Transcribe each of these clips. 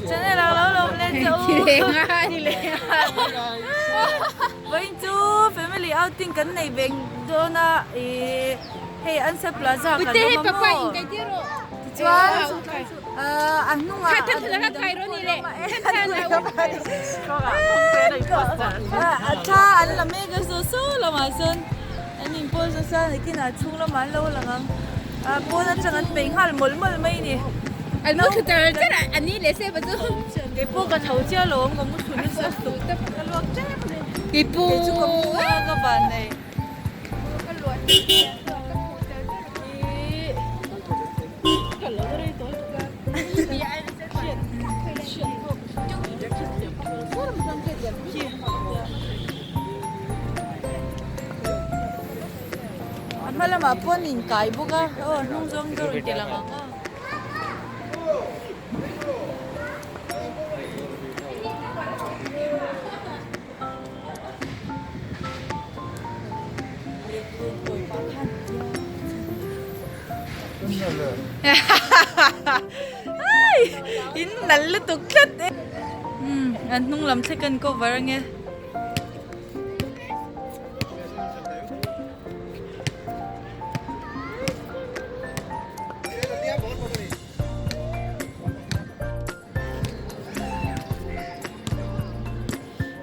Channel ah lo lawm leh che u. Vawiin chu family outing kan nei ve dawn a ih hei Answer Plaza kan awm a maw tichuan a hnungah a tha an la mek a saw saw lamah sawn an in post nasa a nakinah chhung lamah an lo lang ang ah pawn atang an peih nghal mawlh mawlh mai a ni. An mu thlu char char a an ni leh sep a chu. Keipawh ka tho chiah lo ang ka mu thlu nasa ka luak tep a ni. Keipawh. Kei chu ka mu a ka van nei. Ka luah tep a ka tho char char a. A hma lamah pawh an inkai bawk a aw hnung zawng ka rawn ti lang ang a. In nal lutuk tlat e. Umm an hnung lam thlek an cover ange.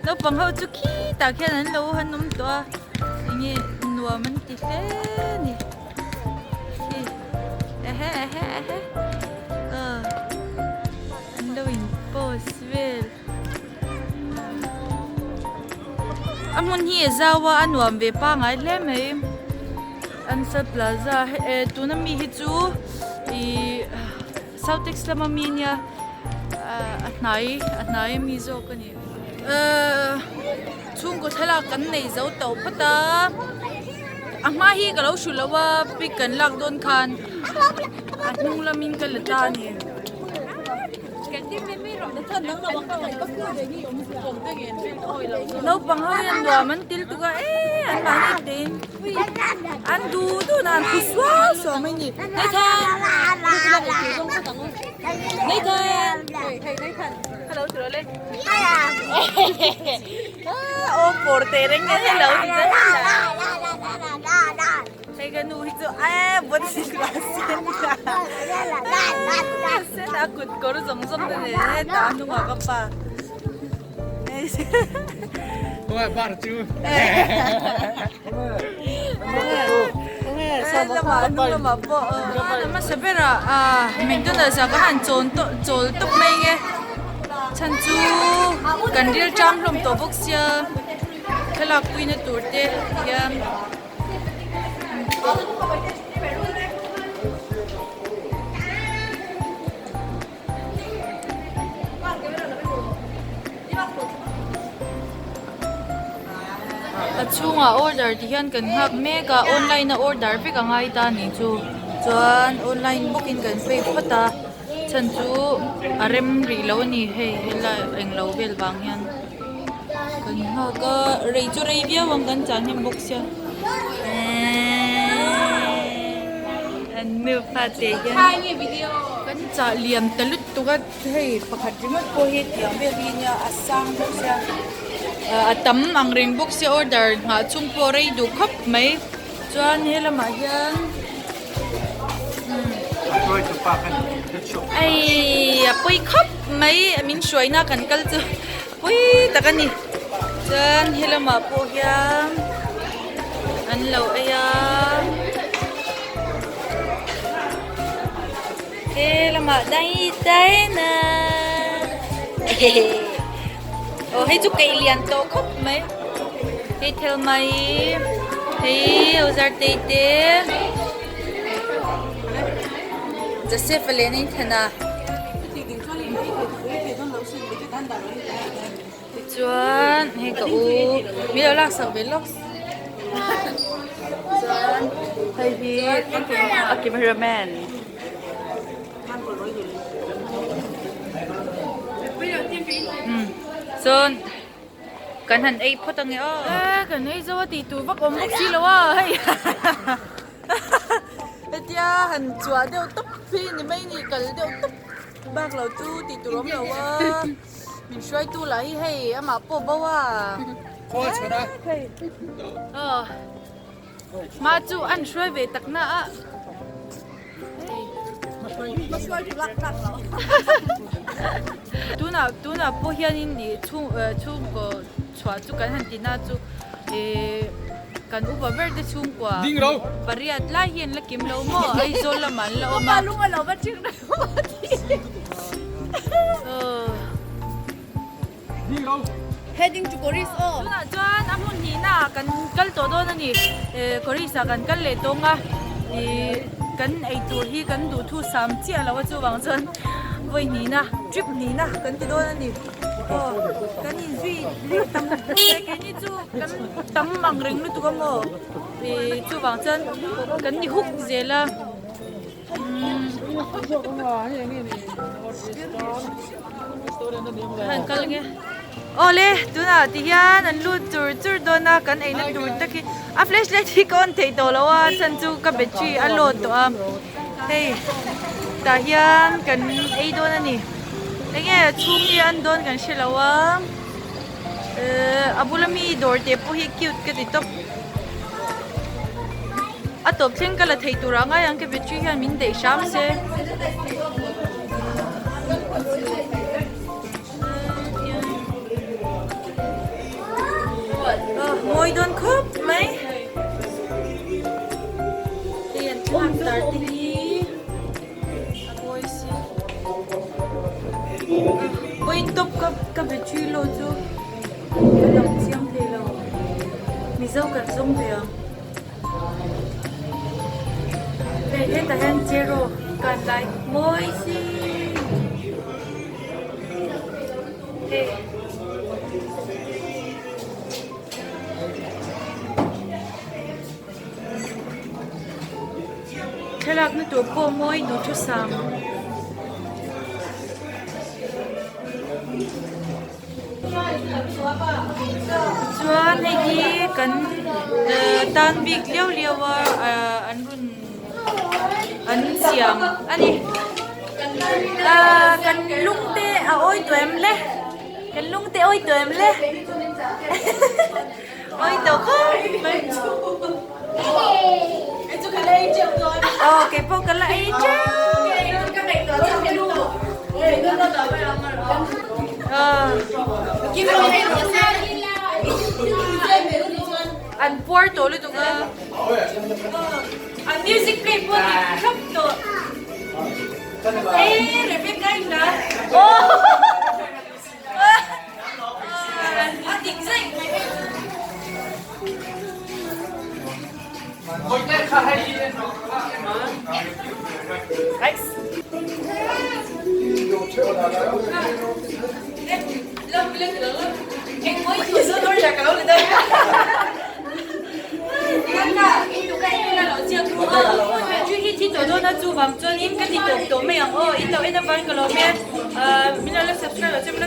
Naupang ho chu khitah khian an lo han awm tawh a enge nuam an ti hle a ni khi ehe ehe ehe aw an lo in pose vel a hmun hi a zau a a nuam ve pangai hle mai Ansar Plaza eh tuna mi hi chu ihh. South East lama mi nia a hnai a hnai ami zawk a ni ehh chhungkaw thlalak kan nei zo tawh phawt a a hma hi ka lo hrilh lo a pic kan lak dawn khan a hnung lamin ka la ta a ni. Naupang ho hian nuam an til tuk a eee an mahni tein an duh duh na an phu suau suau mai a ni Nathan Nathan aw pawr teh reng hian hello ti ta hei ka nu hi chu eee bon si a sen a sen a kut kawr zawng zawng te nen hetah a hnungah ka pa. Hmasa berah ah McDonald's ah ka han chawn tawh chawl tawp mai nge chhan chu kan ril ṭam hlawm tawh bawk sia thlalak puina tur te hian. A chhungah order ti hian kan nghak mek a online a order vek a ngai ta ni chu chuan online bawk in kan pay phawt a chhan chu a rem rih lo a ni hei helai englo vel vang hian kan nghak a rei chu rei viau ang kan chah hnem bawk sia eeeee an nufa te hian kan chah liam ta lutuk a hei pakhat ringawt pawh hi tiang vel hi nia a sang bawk sia a tam ang reng bawk sia order nghah chhung pawh rei duh khawp mai chuan he lamah hian Ei a pawi khawp mai min hruaina kan kal chu pawi tak a ni chuan he lamah pawh hian an lo ei a he lamah dai dai na aw hei chu kaih lian tawh khawp mai hei thel mai hei ozar tei te Joseph a leh Nathan a tichuan hei ka u min lo laksak ve lawk chuan hei hi a cameraman. Chuan kan han ei phawt ange aw. E kan ei zo a tih tur vak awm bawk si lo a hei hetia han chhuah deuh tawp hi ni mai ni kal deuh tawp. Bak lo chu tih tur awm lo a, min hruaitu lah hi hei amah pawh bo a. Khawl chhan a. Aw. Hma chu an hruai ve tak na a. Tunah tunah pawh hianin ih chhung chhungkaw chhuah chu kan han ti na chu ih kan upa ber te chhungkua pariat lai hi an la kim lo maw Aizawl lamah an la awm a. Heading to Koris aw. Tunah chuan a hmun hnihna ah kan kal tawh dawn a ni. Koris ah kan kal leh tawng a, ih kan eitur hi kan duh thu sam chiah lo a chuvang chuan vawi hnihna trip hnihna kan ti dawn a ni. Aw kan inzui lut tam keini chu kan tam ang reng lutuk a maw ih chuvang chuan kan ni huk zel a. Han kal nge awle tunah ti hian an lut chur chur dawn a kan eina tur tak hi a flashlight hi ka on theih tawh lo a chhan chu ka battery a load tawh a hei tah hian kan ei dawn a ni enge chhung hi an dawn kan hre lo a ehh a bula mi dawr te pawh hi cute ka ti tawp. A tawp thleng ka la thei tur ah ngai ang ka battery hian min daih hram se. Mawi dawn khawp mai. Hei an thlalak tar te hi a mawi si. Pawi tawp ka battery low chu ka lang chiang thei lo. Mizo kan zawng ve ang. Hei hetah hian cheraw kan lai mawi si hei thlalak na tur pawh mawi duhthusam. Chuan hei hi kan tan bik liau liau a an rawn an siam a ni kan lung te a awi tawh em le kan lung te awi tawh em le awi tawh khawp mai aw keipawh ka la ei teuh An puar tawh lutuk a. An music play pawh a dik thlap tawh. Ee Rebecca i hla. A dik zaih mai hei chu.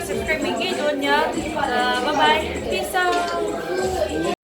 Subscribe min ngei dawn nia bye bye peace out.